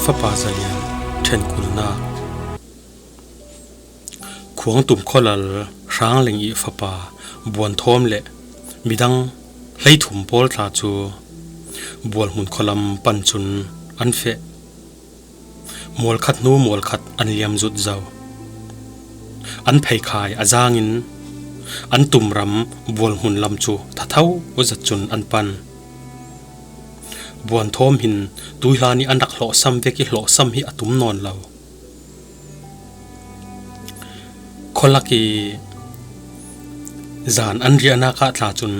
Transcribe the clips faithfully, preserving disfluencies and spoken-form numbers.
Fapa Zalian ṭhenkulna. Khuangtum khualal Hrangleng i fapa Buanthawm le midang hleithum pawl tla cu Bualhmun khualam pan cun an feh. Mualkhat hnu mualkhat an liam zut zo. An pheikhai a zangin an tumram Bualhmun lam cu thatho zat cun an pan. Buanthawm hin tuihlan i an rak hlawhsam vek i hlawhsam hi a tum nawn lo. Khualak i zan an riahnak ah tla cun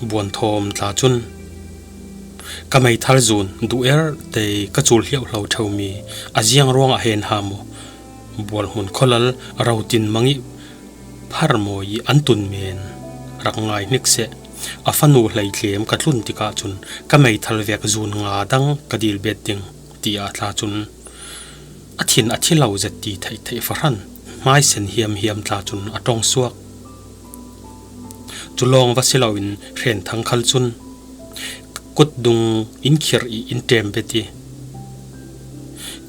Buanthawm tla cun, "Ka meithal zun duh er tei ka cul hliauhlo ṭheumi a ziang ruangah hen ha maw? Bualhmun khualal rotin mang i phar mawi i an tun men rak ngai hnik seh. A fanu hleitlem ka tlun tikah cun ka meithal vek zun nga dang ka dil bet ding," tiah tla cun a thin a thi lo zet ti theih theih fahran hmaisen hiamhiam tla cun a ṭong suak. Cu lawng va si loin Hrenthang khal cun kutdung in khirh i in ṭem bet i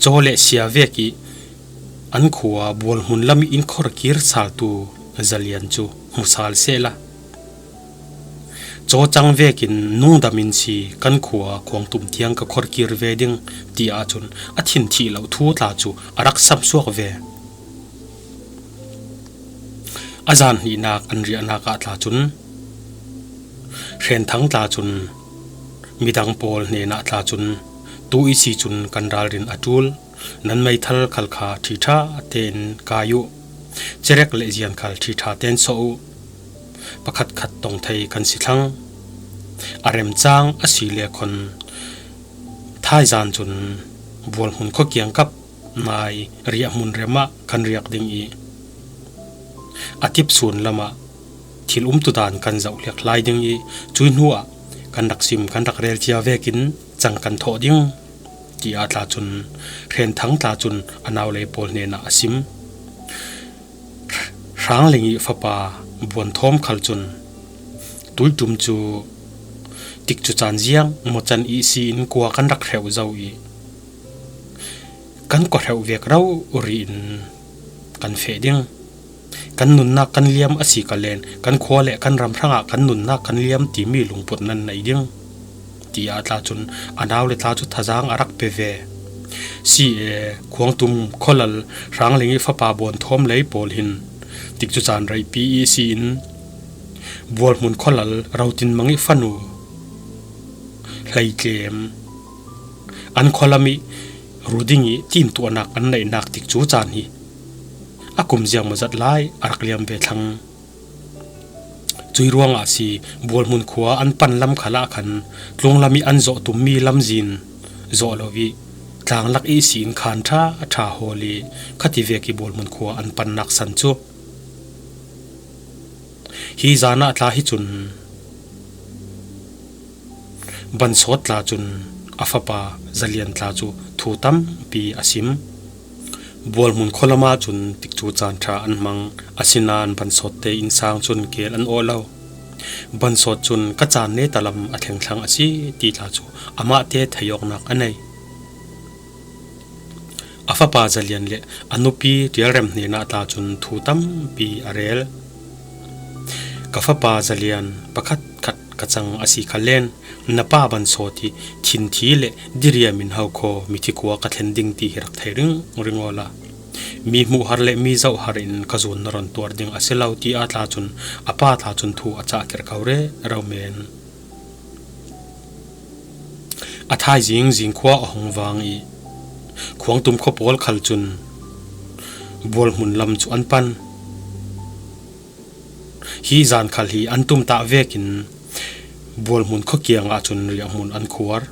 caw le sia vek i an khua Bualhmun lam i in khorkir saltu Zalian cu hmu sal sehla, "Cawcang vekin nungdam in si, kan khua Khuangtum tiang ka khorkir ve ding," tiah cun a thin thih lo thu tla cu a rak samsuak ve. A zan hnihnak an riahnak ah tla cun Hrenthang tla cun midang pawl hnenah tla cun, "Tu i si cun kan ralrin a ṭul. Nan meithal khal kha ṭhiṭha tein kai uh. Cerek le zian khal ṭhiṭha tein sawh uh. Pakhatkhat tong thei kan si thlang. A remcang a si le khawn thaizan cun Bualhmun khuakiang kap nai riahhmun rem ah kan riak ding i a tipsun lamah thil umtudan kan zoh hliakhlai ding i cui hnuah kan rak sim kan rak rel cia vekin cang kan thawh ding," tiah tla cun Hrenthang tla cun a naulei pawl hnenah a sim. Hrangleng i fapa Buanthawm khal cun, "Tuiṭum cu tikcu caan ziang maw can i si in kua kan rak hreuh zo i kan kua hreuh vek rori in kan feh ding. Kan nunnak kan liam a si ka len kan khua le kan ram hrangah kan nunnak kan liam timi lungput nan nei ding," tiah tla cun a nau le tla cu thazang a rak pe ve. Si e, Khuangtum khualal Hrangleng i fapa Buanthawm lei pawl hin tikcu caan reipi i si in Bualhmun khualal rotin mang i fanu hleitlem an khualam i ru ding i timtuahnak an neihnak tikcu caan hi a kum ziang maw zat lai a rak liam ve thlang. Cui ruangah si, Bualhmun khua an pan lam khalah khan tlunglam i an zawh tummi lamzin zawh lo i tlanglak i si in khan ṭha ṭha hawl i khati vek i Bualhmun khua an pannak san cu. Hi zan ah tla hi cun Bansawt tla cun a fapa Zalian tla cu thu tampi a sim. Bualhmun khualam ah cun tikcu caan ṭha an hmang, asinain Bansawt te innsang cun kel an awh lo. Bansawt cun, "Ka caan neta lam a thleng thlang a si," ti tla cu amah te theiawknak a nei. A fapa Zalian le a nupi Ṭialrem hnenah tla cun thu tampi a rel. "Ka fapa Zalian, pakhatkhat ka cang a si kha len, na pa Bansawt i thinthi le diriam in hau khaw mithi khua ka thlen ding ti hi rak thei ringring awla mi hmuh har le mi zoh har in ka zun na ron tuar ding a si lo," tiah tla cun a pa tla cun thu a cah kerh ko rero men. A thaizing zing khua a hung vang i Khuangtum khua pawl khal cun Bualhmun lam cu an pan. Hi zan khal hi an tumtah vekin Bualhmun khua kiangah cun riahhmun an khuar.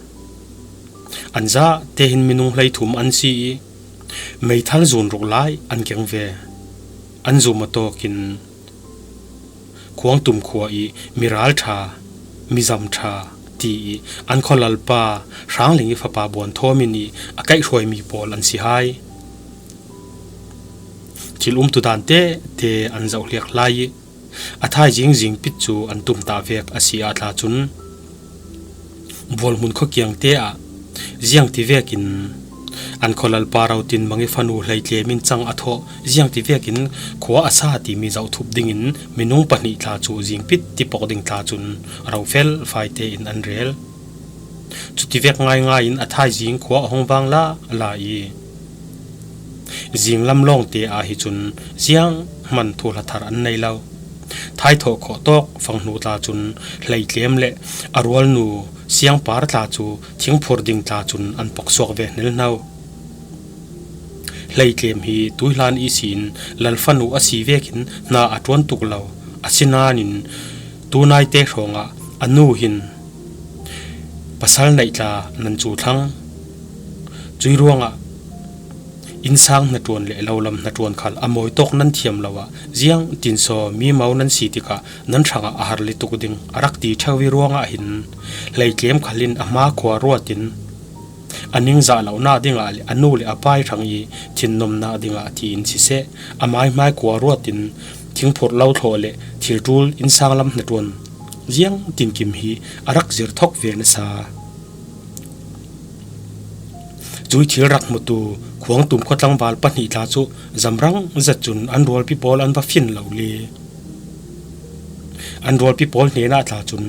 An zah te hin minung hleithum an si i meithal zun ruk lai an keng ve. An zum a tawkin Khuangtum khua i mi ralṭha, mi zamṭha ti i an khualalpa Hrangleng i fapa Buanthawm in i a kaihhruaimi pawl an si hai. Thil umtudan tehte an zoh hliak lai i a thaizing zingpit cu an tumtah vek a si ah tla cun Bualhmun khua kiangte ah ziangti vekin An khualalpa Rotinmangi fanu Hleitlem in chang a thawh ziang ti vekin khua a sa timi zoh thup dingin minung pahnih tla cu zingpit ti pawk ding tla cun ro fel fai tein an rel. Cuti vek ngaingai in a thaizing khua a hung vang la la i, zinglam lawngte ah hi cun zianghman thuhla thar an nei lo. Thaithawh khawh tawk fanghnu tla cun Hleitlem le a rualnu Siangpar tla cu thingphur ding tla cun an poksuak ve hnelhno. Hleitlem hi tuihlan ihsin lalfanu a si vekin hna a ṭuan tuk lo. Asinain tunaite hrawngah a nu hin pasal neih tla nan cu thlang. Cui ruangah innsang hnaṭuan le lolam hnaṭuan khal a mawi tawk nan thiam lo ah ziang tinsaw mi mo nan si tikah nan hrangah a har lituk ding a rak ti ṭheu i ruangah hin Hleitlem khal in a hma khua ruat in a ningzah lohnak dingah le a nu le a pai hrang i thinnomnak dingah tiin siseh, a maihmai khua ruat in thingphurh lo thlawh le thilṭul innsang lam hnaṭuan ziang tinkim hi a rak zir thawk ve nasa. Cui thil rak hmutu khuangtum khuatlangval pahnih tla cu zamrang zet cun an rualpi pawl an va fin lo le. An rualpi pawl hnenah tla cun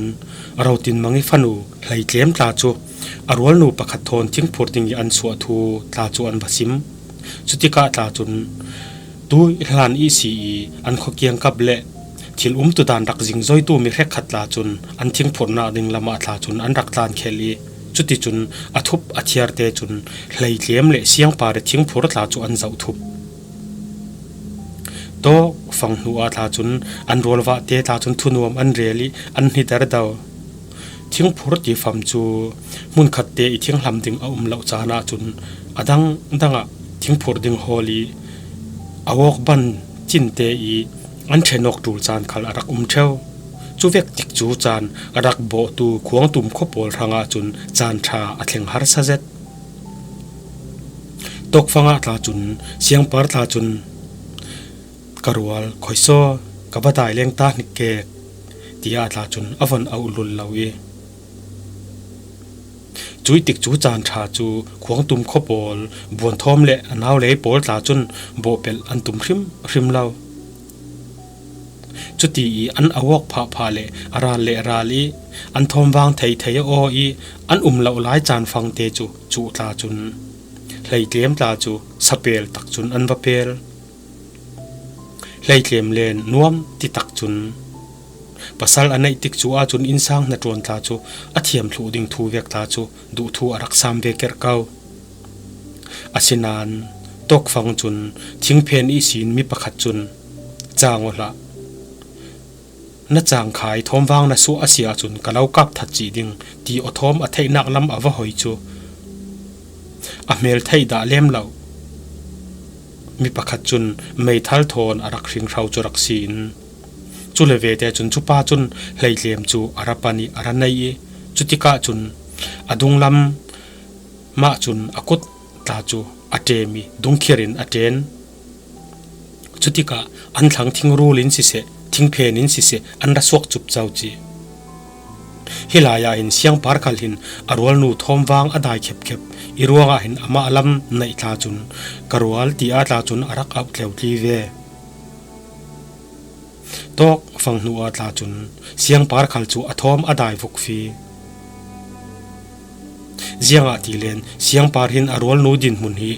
Rotinmangi fanu Hleitlem tla cu a rualnu pakhat thawn thingphur ding i an suah thu tla cu an va sim. Cutikah tla cun tuihlan ihsi i an khua kiangkap le thil umtu dan rak zingzoitu mi hrekkhat tla cun an thingphurhnak ding lamah tla cun an rak tlankhel i, cuticun a thup a thiarte cun Hleitlem le Siangpar i thingphur tla cu an zoh thup. Tawk fang hnu ah tla cun an rualvahte tla cun thunuam an rel i an hnidar do. Thingphur tifam cu hmunkhatte i thinghlam ding a um loh caan ahcun a dangdang ah thingphur ding hawl i a awk ban cinte i an ṭhenawk ṭul caan khal a rak um ṭheu. Cuvek tikcu caan a rak bawhtu khuangtum khua pawl hrangah cun caan ṭha a thleng harsa zet. Tawkfang ah tla cun, Siangpar tla cun, ka rual khoisaw, ka va dai leng ta hnik kek, tiah tla cun a von auh lul lo i, cuih tikcu caan ṭha cu khuangtum khua pawl, Buanthawm le a naulei pawl tla cun bawhpelh an tum hrimhrim lo. Cuti i an a awk phahphah le a ral le a ral i an thawmvang thei thei a aw i an um loh lai caan fangte cu cuh tla cun Hleitlem tla cu sapel tak cun an va pel. Hleitlem len nuam ti tak cun pasal a neih tikcu ahcun innsang hnaṭuan tla cu a thiam thluh ding thu vek tla cu duhthu a rak sam ve kerh ko. Asinain tawkfang cun thingphen ihsin mi pakhat cun, "Cang aw hlah, na cangkhai thawmvang na suah a si ahcun ka lo kap that cih ding," ti aw thawm a theihnak lam a va hoi cu a hmel theih dah lem lo. Mi pakhat cun meithal thawn a rak hringhro cu rak si in, cule vete cun cupa cun Hleitlem cu a ra pan i a ra nei i, cutikah cun a dunglam mah cun a kut tla cu a ṭem i dungkhir in a ṭen. Cutikah an thlang thingrul in siseh, thingphen in siseh, an ra suak cupco ci. Hih lai ah hin Siangpar khal hin a rualnu thawmvang a dai khepkhep i ruangah hin amah lam neih tla cun, "Ka rual," tiah tla cun a rak auh tleutli ve. Tawk fang hnu ah tla cun Siangpar khal cu a thawm a dai vukfi. Ziangahtile Siangpar hin a rualnu dinhmun hi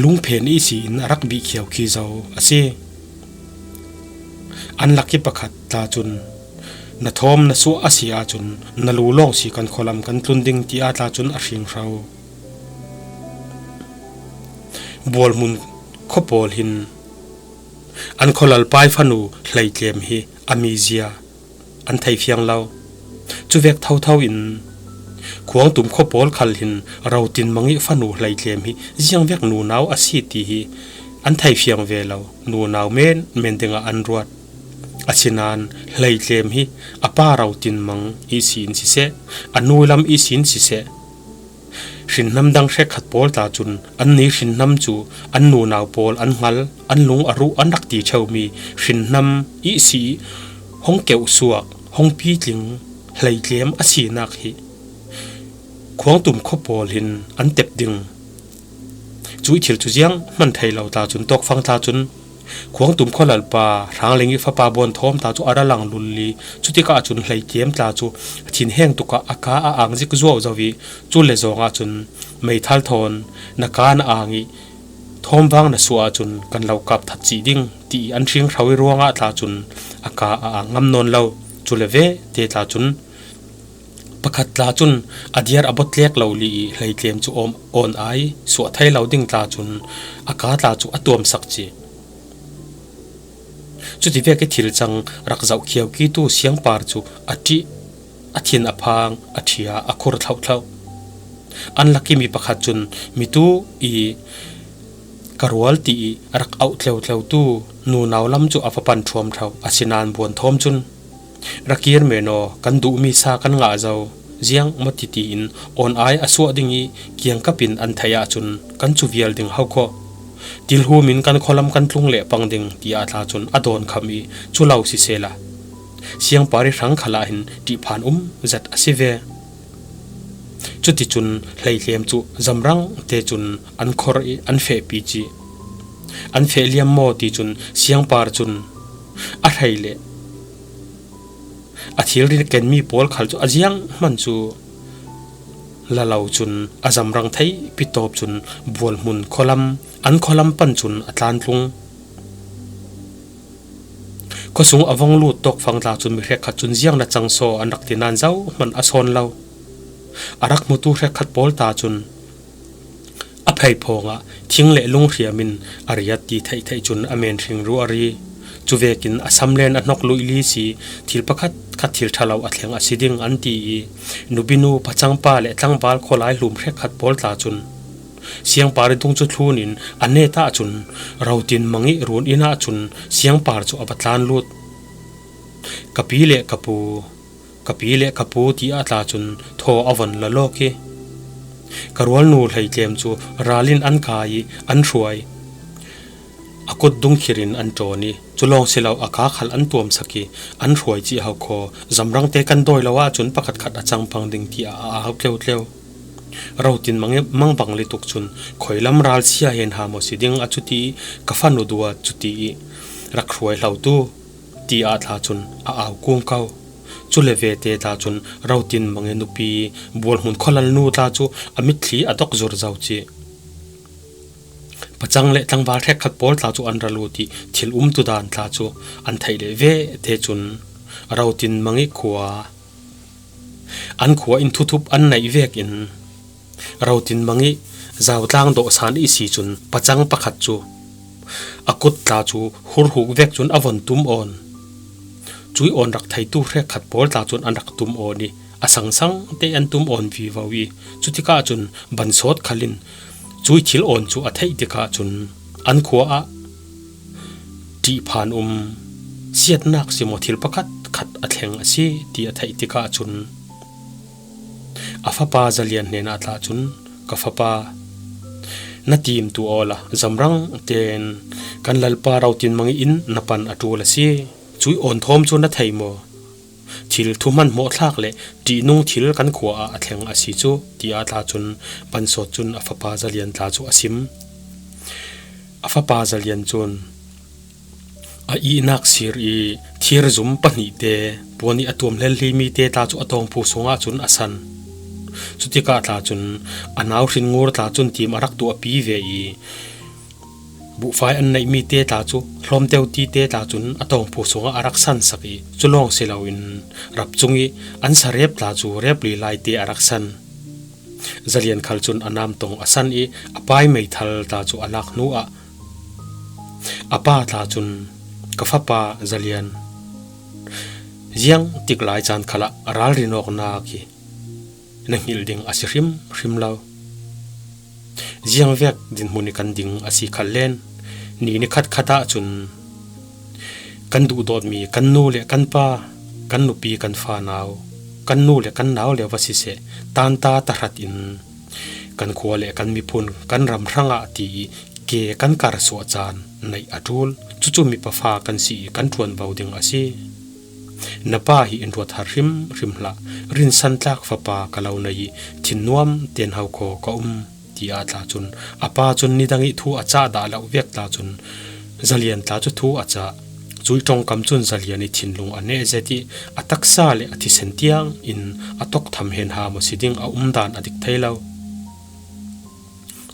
lungphen ihsi in a rak bihkhiau khi zo a si. An lak i pakhat tla cun, "Na thawm na suah a si ahcun na lu lawng si kan khualam kan tlun ding," tiah tla cun a hringhro. Bualhmun khua pawl hin an khualalpa i fanu Hleitlem hi a mizia an thei fiang lo. Cuvek thotho in Khuangtum khua pawl khal hin Rotinmangi fanu Hleitlem hi ziangvek nunau a si ti hi an thei fiang ve lo. Nunau menmen dingah an ruat. Asinain Hleitlem hi a pa Rotinmang ihsin siseh, a nulam ihsin siseh, hrinhnam dang hrekkhat pawl tla cun anni hrinhnam cu an nunau pawl an hngal, an lung a ruh an rak ti ṭheumi hrinhnam ihsi hong keuhsuak, hong pitling Hleitlem a sinak hi Khuangtum khua pawl hin an tep ding, Cuih thil cu zianghman thei lo tla cun tawkfang tla cun Khuangtum khualalpa Hrangling ih fapa Buanthawm tla cu a ra lang lul ih cutikah cun Hleitlem tla cu a thinheng tukah a ka a ang zik zuauzo ih cu le zawng ahcun meithal thawn na ka na ang ih thawmvang na suah ahcun kan lo kap that cih ding ti ih an hring hro ih ruangah tla cun a ka a ang ngam nawn lo. Cu le ve te tla cun pakhat tla cun a diar a bawtlek lo li ih Hleitlem cu awn ai suah thei lo ding tla cun a ka tla cu a tuamsak cih. Cutivek ih thil cang rak zoh khiaukitu siangpar cu a ṭih, a thin a phang, a ṭhia, a khur thlohthloh. An lak ih mi pakhat cun mitu ih ka rual ti ih rak auh tleutleutu nunau lam cu a va pan ṭhuamṭho a si nain Buanthawm cun, "Ra kir men aw, kan duhmi sa kan ngah zo, ziang maw titi in awn ai a suah ding ih kiangkap in an theih ahcun kan cu vial ding ho khawh. Tilhum in kan khualam kan tlung leh pang ding," tiah tla cun a dawnkham ih, "Cu lo sisehla siangpar ih hrang khalah hin ṭihphan um zet a si ve." Cuticun Hleitlem cu zamrang te cun an khor ih an fehpi cih. An feh liam maw ti cun siangpar cun a hrei le a thilri kenmi pawl khal cu a zianghman cu la lo cun a zamrang thei pitawp cun Bualhmun khualam, an khualam pan cun a tlantlung. Khuasung a vong lut tawkfang tla cun mi hrekkhat cun ziang na cang saw an rak ti nain zohman a sawn lo. A rak hmutu hrekkhat pawl ta cun a pheiphawng ah thing le lunghriam in a riat ti theihtheih cun a men hring ruah a ri. Cuvekin a samlen a hnok luih li si, thil pakhat khat thil ṭha lo a thleng a si ding an ti ih, nubinu, pacangpa le tlangval khualai hlum hrekkhat pawl tla cun siangpar ih dung cu thlun in a net ahcun rotin mang ih run inn ahcun siangpar cu a va tlan lut. "Ka pi le ka pu, ka pi le ka pu," tiah tla cun thaw a von lawlawk ih, "Ka rualnu Hleitlem cu ral in an kai ih an hruai. A kut dungkhir in an ṭawn ih, cu lawng si lo a ka khal an tuamsak ih an hruai cih ho khaw, zamrang te kan dawi lo ahcun pakhatkhat a cang pang ding," tiah a au tleutleu. "Rotin mang, mang bang lituk cun khoilam ral sia hen ha maw si ding a cuti ih ka fanu duat cuti ih rak hruai hlotu," tiah tla cun a au kung ko. Cu le ve te tla cun rotin mang ih nupi Bualhmun khualal nu tla cu a mitthli a dok zur zo cih. Pacang le tlangval hrekkhat pawl tla cu an ra lut ih thil umtu dan tla cu an theih le ve te cun rotin mang ih khua, an khua in thuthup an neih vekin rotin mang ih zautlang dawhsan ih si cun pacang pakhat cu a kut tla cu hurhuk vek cun a von tum awn. Cuih awn rak theitu hrekkhat pawl tla cun an rak tum awn ih a sangsang te an tum awn vivo ih cutikah cun Bansawt khal in cuih thil awn cu a theih tikah cun an khua ah ṭihphan um, siatnak si maw thil pakhat khat a thleng a si ti a theih tikah cun a fapa Zalian hnenah tla cun, "Ka fapa, na timtu awla zamrang tein kan lalpa rotin mang ih inn na pan a ṭul a si. Cuih awn thawm cu na thei maw? Thil thuhman hmawhthlak le ṭihnung thil kan khua ah a thleng a si cu," tiah tla cun Bansawt cun a fapa Zalian tla cu a sim. A fapa Zalian cun a ihnak sir ih thirzum pahnihte puan ih a tuam hlelhlimi te tla cu a tawngphu sungah cun a san. Cutikah tla cun a nau hrinngur tla cun tim a rak tuahpi ve ih buhfai an neihmi te tla cu hlawmteu ti te tla cun a tawngphu sungah a rak sansak ih cu lawng si loin rap cung ih an sarep tla cu rep lui lai te a rak san. Zalian khal cun a namtong a san ih a pai meithal tla cu a lak hnuah a pa tla cun, "Ka fapa Zalian, ziang tik lai caan khalah ralrin awknak hi na hngilh ding a si hrimhrim lo. Ziangvek dinhmun ih kan ding a si khallen ni nikhat khat ahcun kan duhdawtmi kan nu le kan pa, kan nupi kan fanau, kan nu le kan nau le va siseh, tanta tahratin kan khua le kan miphun kan ram hrangah ti ih ke kan karsuah caan neih a ṭul. Cucu mipa fa kan si ih kan ṭuanvo ding a si. Na pa hi in ruat har hrimhrim hlah. Rinsantlak fapa ka lo nei ih thinnuam tein hau khaw ka um. ti ah tla cun a pa cun nidang ih thu a cah dah loh vek tla cun Zalian tla cu thu a cah. Cui ṭongkam cun Zalian ih thinlung a neh zet ih a taksa le a thisen tiang in a tok tham hen ha maw si ding a umdan a dik thei lo.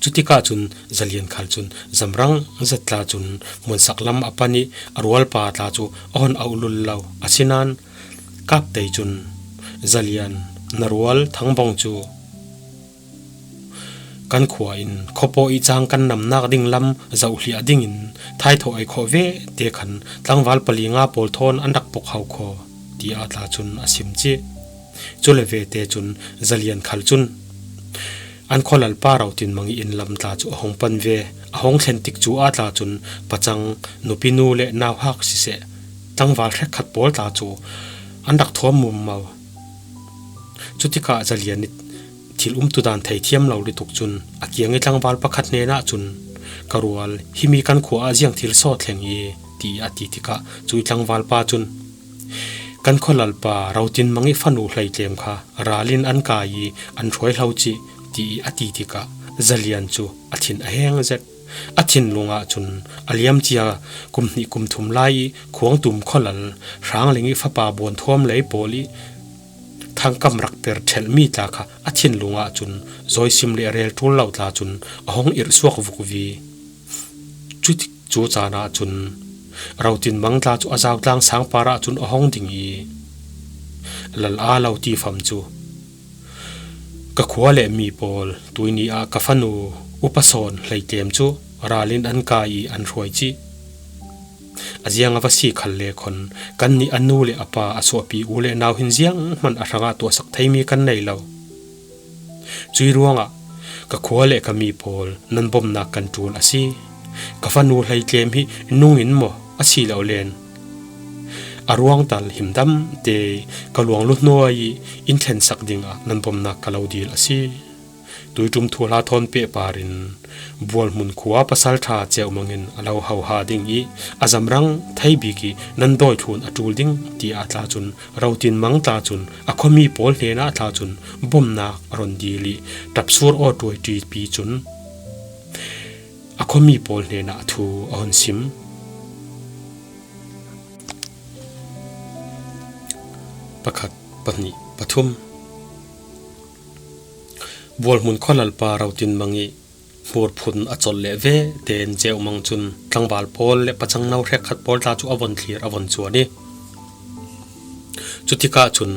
Cutikah cun Zalian khal cun zamrang zet tla cun hmunsak lam a pan ih a rualpa tla cu a hun auh lul lo. Asinain kaptei cun Zalian na rual Thangbawng cu kan khua in khuapaw ih cang kan namnak ding lam zohhliah dingin thaithawh ei khawh ve te khan tlangval pali nga pawl thawn an rak pok hau khaw, tiah tla cun a sim cih. Cule vete cun Zalian khal cun an khualalpa Rotinmang ih inn lam tla cu a hung pan ve. A hung thlen tik cu ah tla cun pacang nupinu le nauhak siseh, tlangval hrekkhat pawl tla cu an rak thuam mummo. Cutikah Zalian ih thil umtudan theithiam lo lutuk cun a kiang ih tlangval pakhat hnenah cun, "Ka rual, himi kan khua ah ziang thil sawt thleng i?" tiah a ti tikah cui tlangvalpa cun, "Kan khualalpa Rotinmang ih fanu hleitlem kha ral in an kai ih an hruai hlo cih," tiah a ti tikah Zalian cu a thin a heng zet. A thinlung ahcun a liamcia kum hnih kum thum lai ih khuangtum khualal Hrangling ih fapa buanthuam lei pawl ih thangkam rak per ṭhelhmi tla kha a thinlung ahcun zawisim le rel ṭul lo tla cun a hung irh suak vukvi. Cutik cu caan ahcun Rotinmang tla cu a zautlang sang par ahcun a hung ding ih lal aa lo tifam cu, "Ka khua le mi pawl, tuihni ah ka fanu upa sawn hleitlem cu ral in an kai ih an hruai cih. A ziang a va si khalle khon kannih a nu le a pa a suahpi u le nau hin zianghman a hrangah tuahsak theimi kan nei lo. Cui ruangah ka khua le ka mi pawl nan bomnak kan ṭul a si. Ka fanu hleitlem hi nung in maw a si lo len a ruangtal himdam te ka luanglu hnuai ih in thlensak dingah nan bomnak ka lo dil a si." Tuiṭum thuhla thawn pehpar in Bualhmun khua pasalṭha Ceuhmang in a lo hoha ding ih a zamrang thei bik ih nan dawi thlun a ṭul ding, tiah tla cun Rotinmang tla cun a khuami pawl hnenah tla cun bomnak a run dil ih ṭapsur aw ṭuaiṭipi cun a khuami pawl hnenah thu a hun sim. Pakhat, pahnih, pathum. Bualhmun khualalpa Rotinmang ih hmurphun a colh leh ve tein Ceuhmang cun tlangval pawl le pacangno hrekkhat pawl tla cu a von thlir, a von cuan ih cutikah cun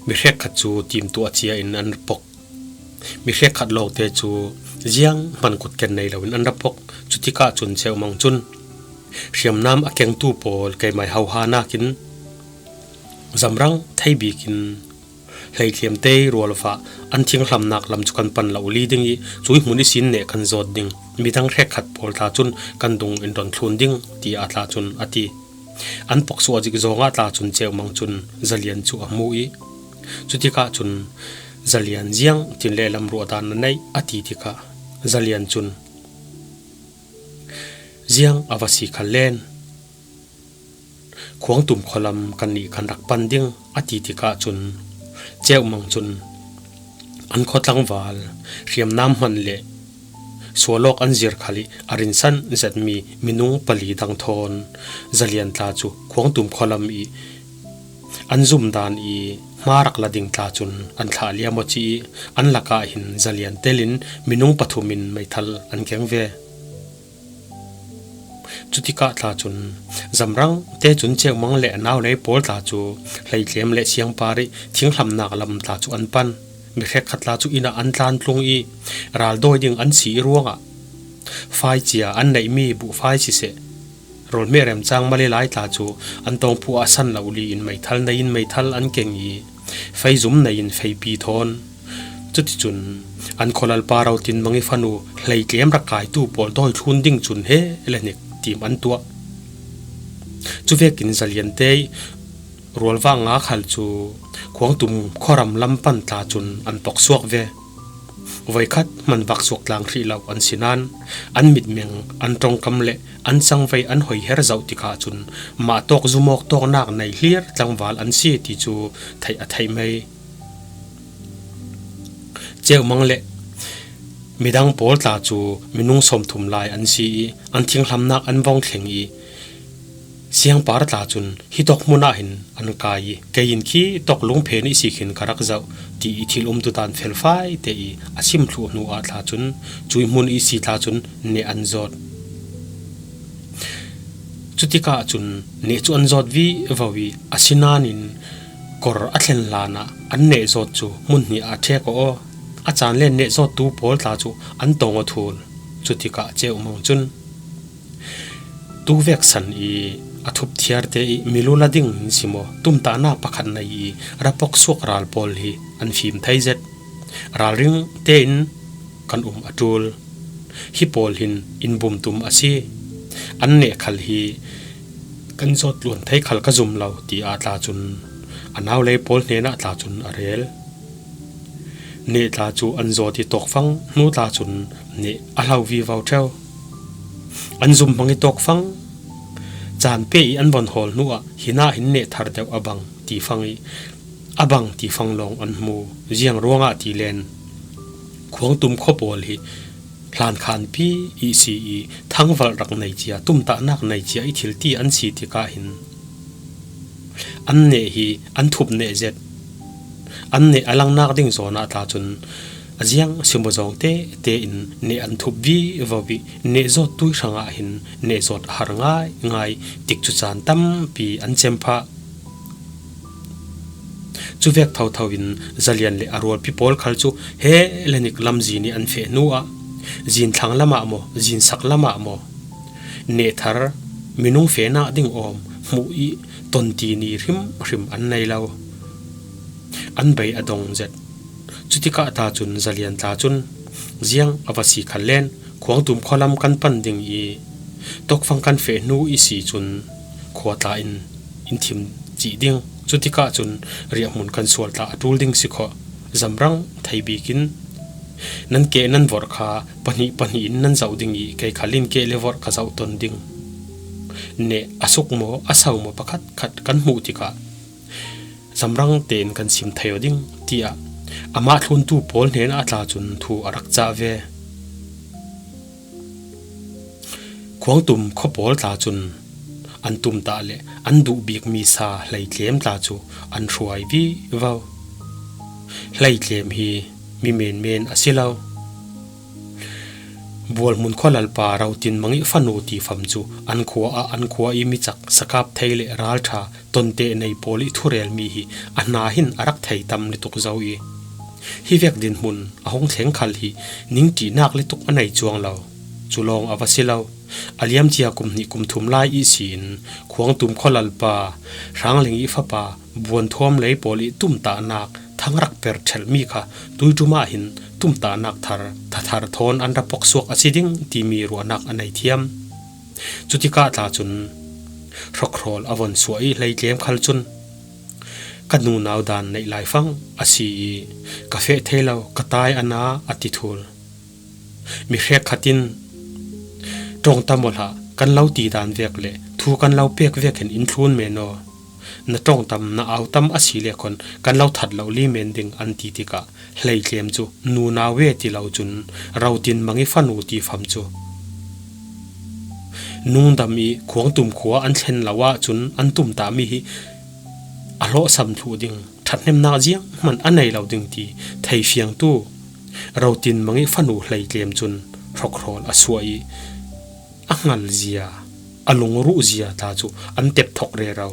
mi hrekkhat cu timtuah cia in an rak pok. Mi hrekkhat lawngte cu zianghman kutken nei loin an rak pok. Cutikah cun Ceuhmang cun, "Hriamnam a kengtu pawl keimah hoha nakin zamrang thei bikin hleitlem te rualvah an thinghlamnak lam cu kan pan lo li ding ih cui hmun ihsin neh kan zawt ding, midang hrekkhat pawl tla cun kan dung in don thlun ding," tiah tla cun a ti. An poksuah zik zawngah tla cun Ceuhmang cun Zalian cu a hmu ih cutikah cun, "Zalian, ziang tin le lam ruahdan na neih?" a ti tikah Zalian cun, "Ziang a va si kha len, Khuangtum khualam kannih kan rak pan ding," a ti tikah cun Ceuhmang cun an khua tlangval hriamnam hman le sual awk an zir khal ih a rinsan zetmi minung pali dang thawn Zalian tla cu Khuangtum khualam ih an zumdan ih hma rak la ding tla cun an thlah liam aw ci ih an lakah hin Zalian telin minung pathum in meithal an keng ve. Cutikah tla cun zamrang te cun Ceuhmang le a naulei pawl tla cu hleitlem le siangpar ih thinghlamnak lam tla cu an pan. Mi hrekkhat tla cu inn ah an tlantlung ih raldawi ding an si ih ruangah fai cia an neihmi buhfai siseh, rawlhmeh remcang mali lai tla cu an tawngphu ah san lo li in meithal nei in meithal an keng ih feizum nei in feipi thawn. Cuticun an khualalpa Rotinmang ih fanu hleitlem rak kaitu pawl dawi thlun ding cun he le hnik tim an tuah. Cuvekin Zalian te ih rualvah nga khal cu Khuangtum khuaram lam pan tla cun an poksuak ve. Voikhat hman vaksuak tlang hrih lo an si nain an mitmeng, an ṭongkam le an cangvei an hoiher zoh tikah cun mah tawk zumawk tawknak nei hlir tlangval an si ti cu theih a theih mei. Ceuhmang le Midang pawl tla cu minung sawmthum lai an si i an thinghlamnak an vong thleng i, siangpar tla cun hi tawk hmun ah hin an kai i, "Kei in khi tawk lungphen i si khin ka rak zoh," ti i thil umtu dan felfai te i a sim thluh hnu ah tla cun, cui hmun i si tla cun neh an zawt. Cutikah cun neh cu an zawt vivo i, asinain kor a thlen hlanah an neh zawt cu hmun hnih ah a ṭhek aw. A caan len neh zawttu pawl tla cu an tong aw thul. Cutikah ceuhmong cun, "Tuvek san i a thup thiarte i milu la ding in si maw, tumtahnak pakhat nei i rapok suak ral pawl hi an fim thei zet. Ralring tein kan um a ṭul. Hi pawl hin inn bum tum a si. An neh khal hi kan zawt luan thei khal ka zum lo," tiah tla cun a naulei pawl hnenah tla cun a rel. Neh tla cu an zawt i tawkfang hnu tla cun neh a hlo vivo ṭheu. An zum hmang i tawkfang caan pe i an von hawl hnuah, "Hinah hin neh thar deuh a bang," ti fang i, a bang ti fang lawng an hmu. Ziang ruangah ti len, Khuangtum khua pawl hi hlankhanpi i si i thangvalh rak nei cia, tumtahnak nei cia i thil ti an si tikah hin an neh hi an thup neh zet. An neh a langnak ding zawn ah tla cun a ziang simaw zawng tete in neh an thup vivo i, neh zawt tui hrangah hin neh zawt a har ngaingai. Tikcu caan tampi an cem phah. Cuvek thotho in Zalian le a rualpi pawl khal cu he le nik lamzin i an feh hnu ah, zin thlang lamah maw, zin sak lamah maw, neh thar minung fehnak ding awm hmuh i tonti ni hrimhrim an nei lo. An bei a dong zet. Cutikah ta cun Zalian tla cun, "Ziang a va si khal len, Khuangtum khualam kan pan ding i tawkfang kan feh hnu i si cun khua tla in in thim cih ding. Cutikah cun riahhmun kan sual tla a ṭul ding si khawh. Zamrang thei bik in nan keh nan vorh kha pahnih pahnih in nan zoh ding i kei khal in keh le vorh ka zoh ton ding. Neh a suk maw, a so maw, pakhat khat kan hmuh tikah zamrang tein kan sim thei aw ding," tiah amah thluntu pawl hnenah tla cun thu a rak cah ve. Khuangtum khua pawl tla cun an tumtah le an duh bikmi sa hleitlem tla cu an hruai vivo. Hleitlem hi mi menmen a si lo. Bualhmun khualalpa Rotin Mangih fanu tifam cu an khua ah an khua i micak sakap thei le ralṭha tonte nei pawl i thurelmi hi a hna hin a rak thei tam lutuk zo i, hi vek dinhmun a hung thleng khal hi ningṭihnak lutuk a nei cuang lo. Cu lawng a va si lo. A liamcia kum hnih kum thum lai ihsi in Khuangtum khualalpa Hrangling i fapa Buanthuam lei pawl i tumtahnak thang rak per ṭhelhmi kha tuiṭum ah hin tumtahnak thar thathar thawn an ra pok suak a si ding timi ruahnak a nei thiam. Cutikah tla cun hrokhrawl a von suah i hleitlem khal cun, "Ka nunau dan neih laifang a si i ka feh thei lo, ka tai a na," a ti thul. Mi hrekkhat in, "Ṭawngtam aw hlah, kan lo ti dan vek le thu kan lo pek vek hin in thlun men aw. Na ṭawngtam, na autam a si le khawn kan lo that lo li men ding," an ti tikah hleitlem cu nunau ve ti lo cun Rotin Mangih fanu tifam cu nungdam i Khuangtum khua an thlen lo ahcun an tumtahmi hi a hlawhsam thluh ding, ṭhathnemnak zianghman a nei lo ding ti theifiangtu Rotin Mangih fanu hleitlem cun hrokhrawl a suah i a hngal zia, a lungruh zia tla cu an tep thok rero.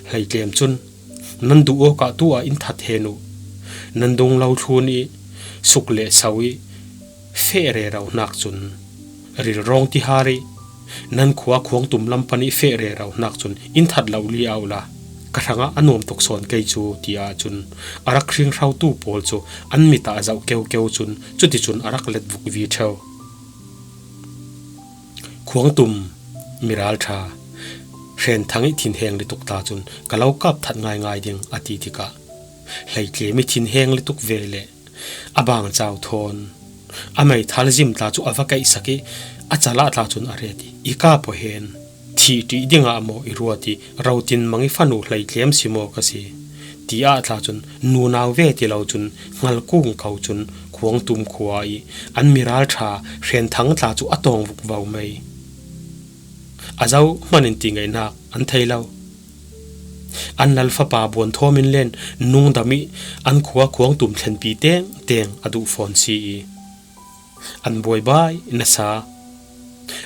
Hleitlem cun, "Nan duh awkah tu ah in that hen uh. Nan dung lo thlun i suk le so i feh rero hnak cun rilrawng tihar i nan khua Khuangtum lam pan i feh rero hnak cun in that lo li au la, ka hrangah a nuam tuk sawn kei cu," ti ahcun a rak hringhrotu pawl cu an mit ah a zoh keukeu cun cuticun a rak let vukvi ṭheu. Khuangtum miralṭha Hrenthang i thinheng lutuk ta cun ka lo kap that ngaingai ding a ti tikah hleitlem i thinheng lutuk ve le a bang cau thawn a meithal zim tla cu a va kaihsak i a calah tla cun a ret i, "I kap aw hen, thih ṭih dingah maw i ruat i Rotin Mangih fanu hleitlem si maw ka si? Tiah tla cun nunau ve ti lo cun hngalkung ko cun khuang tum khua i an miral ṭha Hrenthang tla cu a tawng vukvo mai. A zoh hmanh in ti ngaihnak an thei lo. An lal fapa Buanthawm in len nungdam i an khua khuang tum thlenpi tengteng a duh fawn si i an buaibai nasa.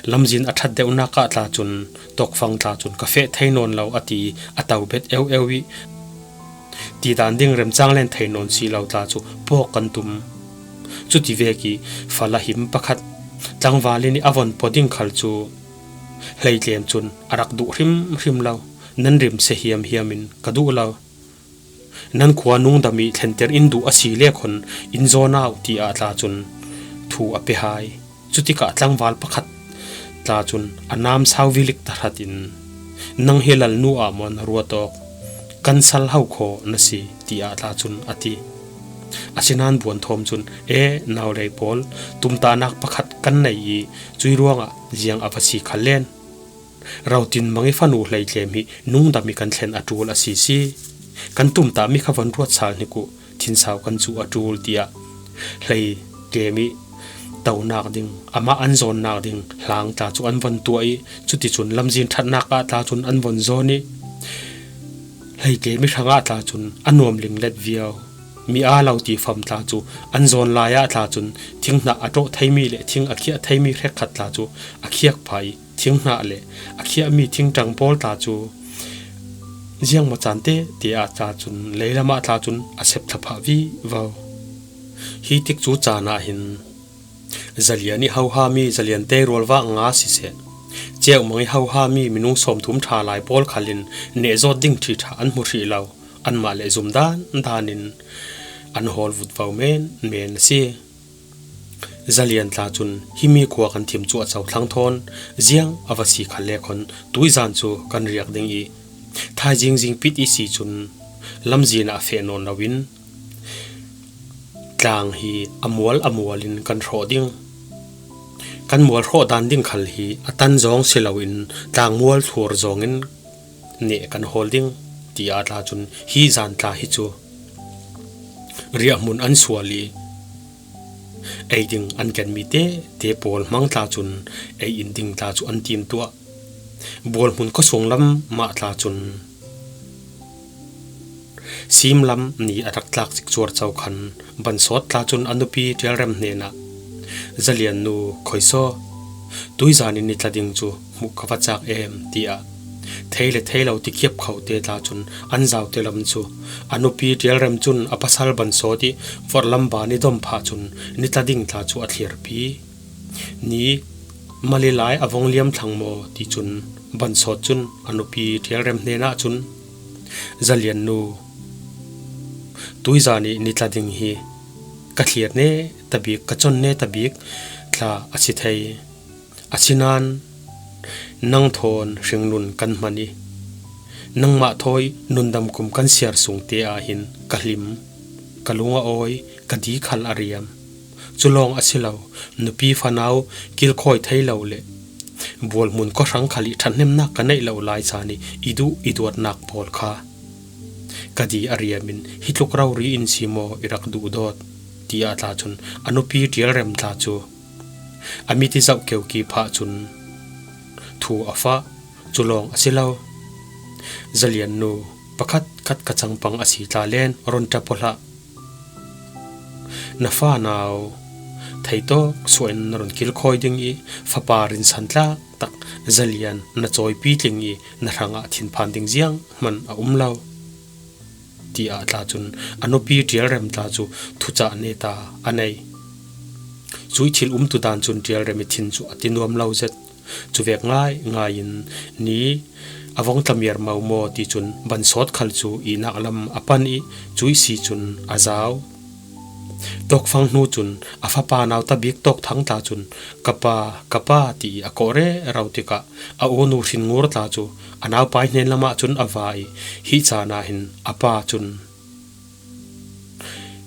Lamzin a ṭhat deuhnak ah tla cun tokfang tla cun ka feh thei nawn lo a ti i a to bet eu eu i ti dan ding remcang len thei nawn si lo tla cu pawk kan tum. Cuti vek i fala him pakhat tlangval in i a von pua ding khal cu hleitlem cun a rak duh hrimhrim lo. Nan rim se hiamhiam in ka duh lo. Nan khua nungdam i thlenter in duh a si le khon in zawn au tiah tla cun thu a pe hai. Cutikah tlangval pakhat tla cun a namsau vilik tahratin, "Nang hi lalnu ah maw na ruat awk? Kan sal ho khaw na si," tiah tla cun a ti. Asinain Buanthawm cun, "E, naulei pawl, tumtahnak pakhat kan nei i cuih ruangah ziang a va si khal len. Rotin mang i fanu hleitlem hi nungdam i kan thlen a ṭul a si si. Kan tumtahmi kha von ruat sal hnik uh, thinsau kan cuh a ṭul," tiah hleitlem i tonak ding, amah an zawnnak ding hlang tla cu an von tuah i cuticun lamzin ṭhatnak ah tla cun an von zawn i hleitlem i hrangah tla cun a nuam linglet viau. Mi aa lo ti fam tla cu an zawn lai ah tla cun thinghnah a ṭawh theimi le thing a khiah theimi hrekkhat tla cu a khiak pah i thinghnah le a khiahmi thingṭang pawl tla cu ziangmaw caan tete ah tla cun leilam ah tla cun a sep thlaphah vivo. Hi tikcu caan ah hin Zalian i hohami Zalian te rualvah nga siseh, Ceuhmang i hohami minung sawmthum ṭha lai pawl khal in nehzawt ding ṭhi ṭha an hmu hrih lo. Anmah le zumdan dan in an hawl vutvo men men a si. Zalian tla cun himi khua kan thim cuahco thlang thawn ziang a va si khal le khon tuihzan cu kan riak ding i thaizing zingpit i si cun lamzin ah feh nawn loin tlang hi a mual a mual in kan hrawh ding. Kan mual hrawh dan ding khal hi a tan zawng si loin tlang mual thur zawngin neh kan hawl ding, tiah tla cun hi zan tla hi cu riahhmun an sual i ei ding an kenmi tete pawl hmang tla cun ei in ding tla cu an timtuah. Bualhmun khuasung lam mah tla cun Simlam ni a rak tlak cikcuar co khan Bansawt tla cun a nupi Ṭialrem hnenah, "Zalian nu, khuisaw, tuizan in ni tla ding cu hmuh ka va cak em?" tiah thei le thei lo tikhiap khote tla cun an zaute lam cu a nupi Ṭialrem cun a pasal Bansawt i vorhlam ban i dom phah cun ni tla ding tla cu a thlirpi. Ni mali lai a vong liam thlang maw ti cun Bansawt cun a nupi Ṭialrem hnenah cun, "Zalian nu, tuizan i ni tla ding hi ka thlir ne tabik, ka con ne tabik tla a si thei. Asinain nang thawn hringnun kan hman i nangmah thawi nundam kum kan siar sungte ah hin ka hlim, ka lung a awi, ka di khal a riam. Cu lawng a si lo, nupi fanau kilkhawi thei lo le bualhmun khuahrang khal i ṭhathnemnak ka neih lo lai caan i i duh i duatnak pawl kha ka di a riam in hi tluk rori in si maw i rak duhdawt?" tiah tla cun a nupi Ṭialrem tla cu a mit i zoh keuki phah cun thu a fah, "Cu lawng a si lo. Zalian nu, pakhat khat ka cangpang a si tla len ron ṭap aw hlah. Na fanau theitawk suah in na ron kilkhawi ding i fapa rinsan tlak tak Zalian na cawipi tling i na hrangah thinphan ding zianghman a um lo," tiah tla cun a nupi Ṭialrem tla cu thucah neta a nei. Cuih thil umtu dan cun Ṭialrem i thin cu a ti nuam lo zet. Cuvek ngaingai in ni a vong tlamiar mo maw ti cun Bansawt khal cu ihnak lam a pan i cuih si cun a zau. Tawkfang hnu cun a fapa nau tabik Tawkthang tla cun, "Ka pa, ka pa," ti i a kawh rero tikah a unu Hrinngur tla cu a naupai hnen lamah cun a va i hi caan ah hin a pa cun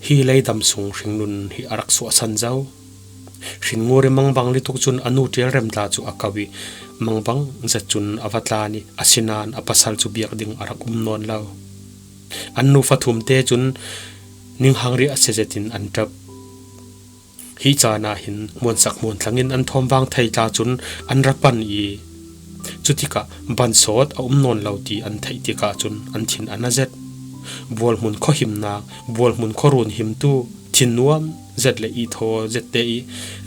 hi leidam sung hringnun hi a rak suahsan zo. Hrinngur i mangbang lituk cun a nu Ṭialrem tla cu a ko i mangbang zet cun a va tlan i asinain a pasal cu biak ding a rak um nawn lo. An nu fa thumte cun ninghang riah sia zetin an ṭap. Hi caan ah hin hmuansak hmuanthlang in an thawmvang thei tla cun an ra pan i, cutikah bansawt a um nawn lo ti an theih tikah cun an thin an a zet. Bualhmun khuahimnak, bualhmun khuarun himtu, thinnuam zet le ihthaw zette i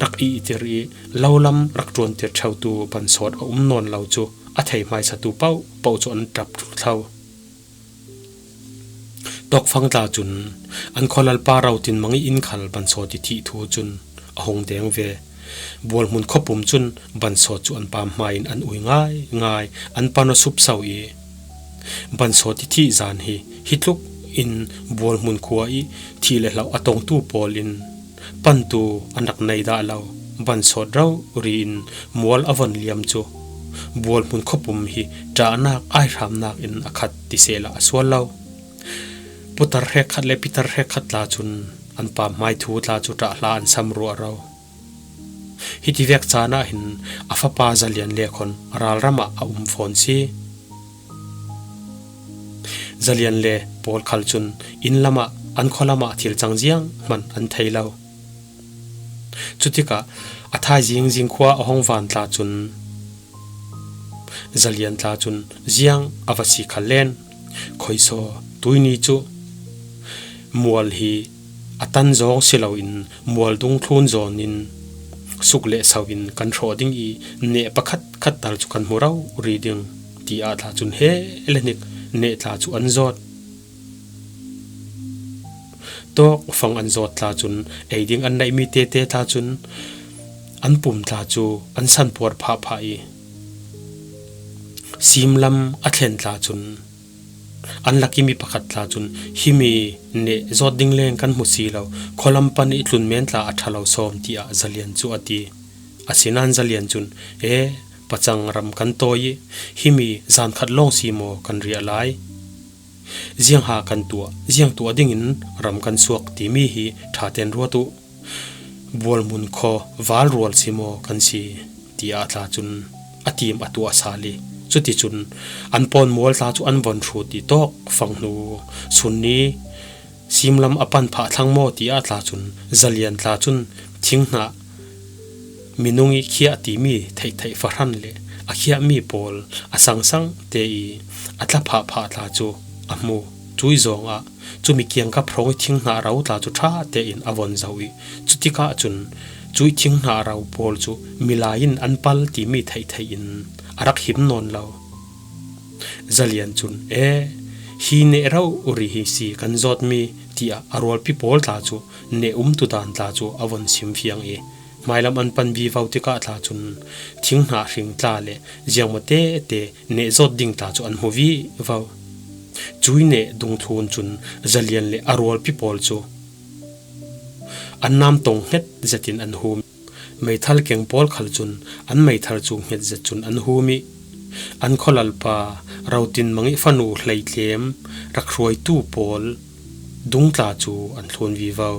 rak ihtir i, lo lam rak ṭuantir ṭheutu bansawt a um nawn lo cu a thei hmaisatu paohpaoh cu an ṭap ṭul thlo. Tawkfang tla cun an khualalpa Rotin Mang i inn khal bansawt i thih thu cun a hung deng ve. Bualhmun khuapum cun bansawt cu an pam hmain an ui ngaingai, an pan aw supso i, bansawt i thih zan hi hi tluk in Bualhmun khua i thih le hlo a tongtu pawl in pantu an rak nei dah lo. Bansawt rori in mual a von liam cu Bualhmun khuapum hi ṭahnak aihramnak in a khat ti sehla a sual lo. Putar hrekkhat le pitar hrekkhat tla cun an pam hmai thu tla cu ṭah hla an sam ruah ro. Hiti vek caan ah hin a fapa Zalian le khon ralram ah a um fawn si. Zalian le pawl khal cun inn lamah an khualam ah thil cang zianghman an thei lo. Cutikah a thaizing zingkhua a hong van tla cun Zalian tla cun ziang a va si khal len, khoisaw tuini cu mual hi a tan zawng si loin mual dungthlun zawnin suk le so in kan hrawh ding i neh pakhat khat tal cu kan hmu rori ding, tiah tla cun he le hnik neh tla cu an zawt. Tawkfang an zawt tla cun ei ding an neihmi tete tla cun an pum tla cu an san puar phahphah i, simlam a thlen tla cun an lak i mi pakhat tla cun, "Himi neh zawt ding leng kan hmu si lo, khualam pan i tlun men tla a ṭha lo sawm," tiah Zalian cu a ti. Asinain Zalian cun, "E, pacang ram kan tawi i himi zan khat lawng si maw kan riah lai? Ziangha kan tuah, ziang tuah dingin ram kan suak timi hi ṭha tein ruat uh. Bualhmun khaw val rual si maw kan si?" tiah tla cun a tim a tuah sal i, cuticun an pawn mual tla cu an von hrut i, tawkfang hnu sun ni simlam a pan phah thlang maw tiah tla cun Zalian tla cun thinghnah minung i khiah timi theihtheih fahran le a khiahmi pawl a sangsang te i a tla phahphah tla cu a hmu. Cui zawngah cumi kiangkap hrawng i thinghnah ro tla cu ṭha tein a von zoh i, cutikah cun cui thinghnah ro pawl cu milai in an pal timi theihtheih in a rak him nawn lo. Zalian cun, "E, hi neh rori hi si kan zawtmi," tiah a rualpi pawl tla cu neh umtu dan tla cu a von sim fiang i, hmailam an pan vivo tikah tla cun thinghnah hring tla le ziangmaw tete neh zawt ding tla cu an hmu vivo. Cui neh dungthlun cun Zalian le a rualpi pawl cu an nam tong hnget zetin an hum. Meithal keng pawl khal cun an meithal cu hnget zet cun an hum i, an khualalpa Rotin Mang i fanu hleitlem rak hruaitu pawl dung tla cu an thlun vivo.